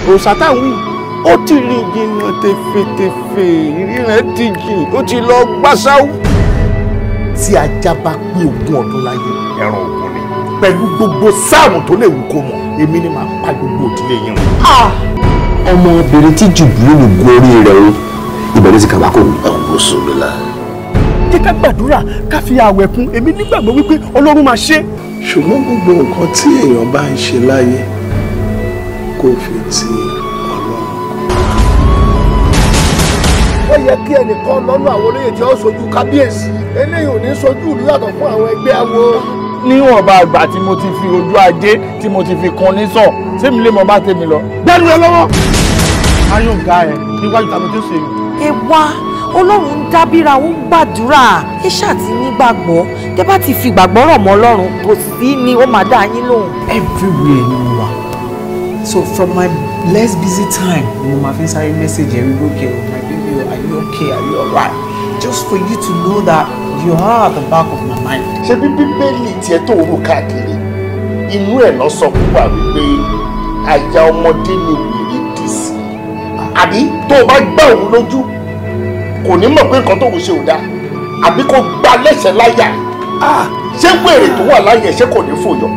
Òòṣà táwọn wí ó ti rìn jìnnà tefetefe, ìríran ti jìn, ó ti lọ gbáṣáwó. Tí ajá bá pé 20 ọdún láyé, ẹran ògùn ni. Pẹ̀lú gbogbo sáàmù tó lè wù kó mọ̀, èmi ni màá pa gbogbo òdílé yẹn. Ọmọbìnrin tí Jùbìrìlù gun orí rẹ̀ o, ibẹ̀ ló ti kàbákò. Ọ̀gbọ́n sọ̀rọ̀. Jẹ́ ká gbàdúrà ká fi àwẹ̀ kún, èmi nígbàgbọ́ wípé Ọlọ́run máa ṣe. Ṣùgbọ́n gbogbo nǹkan tí èèyàn bá ń ṣe láyé kó fi ti Ọlọ́run. Ó yẹ kí ẹnìkan lọ́nà àwọn olóyè tí ó sojú kábíyèsí, eléyìí ò ní sojú ìlú yàtọ̀ fún àwọn ẹgbẹ́ awo. Níwọ̀nba àgbà tí mo ti fi ojú ajé tí mo ti fi kan ní sàn, sẹ́mi lè mọ bá tèmi lọ. Gbẹ́nu ẹ lọ́wọ́. Ayọ̀ ga ẹ̀ níwájú tàbí tó ṣe. Ẹ wá, Ọlọ́run ń dábìrà, ó ń gbàdúrà, ẹ ṣáà ti nígbàgbọ́, tẹ́ bá ti fi ìgbàgbọ́ rọ̀ mọ́ Ọlọ́run, kò sí ni ó máa dá yín lóhùn. Everywhere ni mo wà, so from my less busy time ni mo máa fi ń sáré message ẹ wípé okay o, my baby, are you okay, are you alright, just for you to know that you are at the back of my mind. Ṣé bí Bíbélì tiẹ̀ tó rú káàkiri inú ẹ̀ lọ sọ fún wa wípé àyà ọmọdé ni wèrè dì sí, àbí tó o bá gbá òun lójú kò ní mọ̀ pé nǹkan tóun ṣe ò dáa, àbí kò gba lẹ́sẹ̀ láyà, ṣé wèrè tó wà láyà ṣé kò ní fòyọ.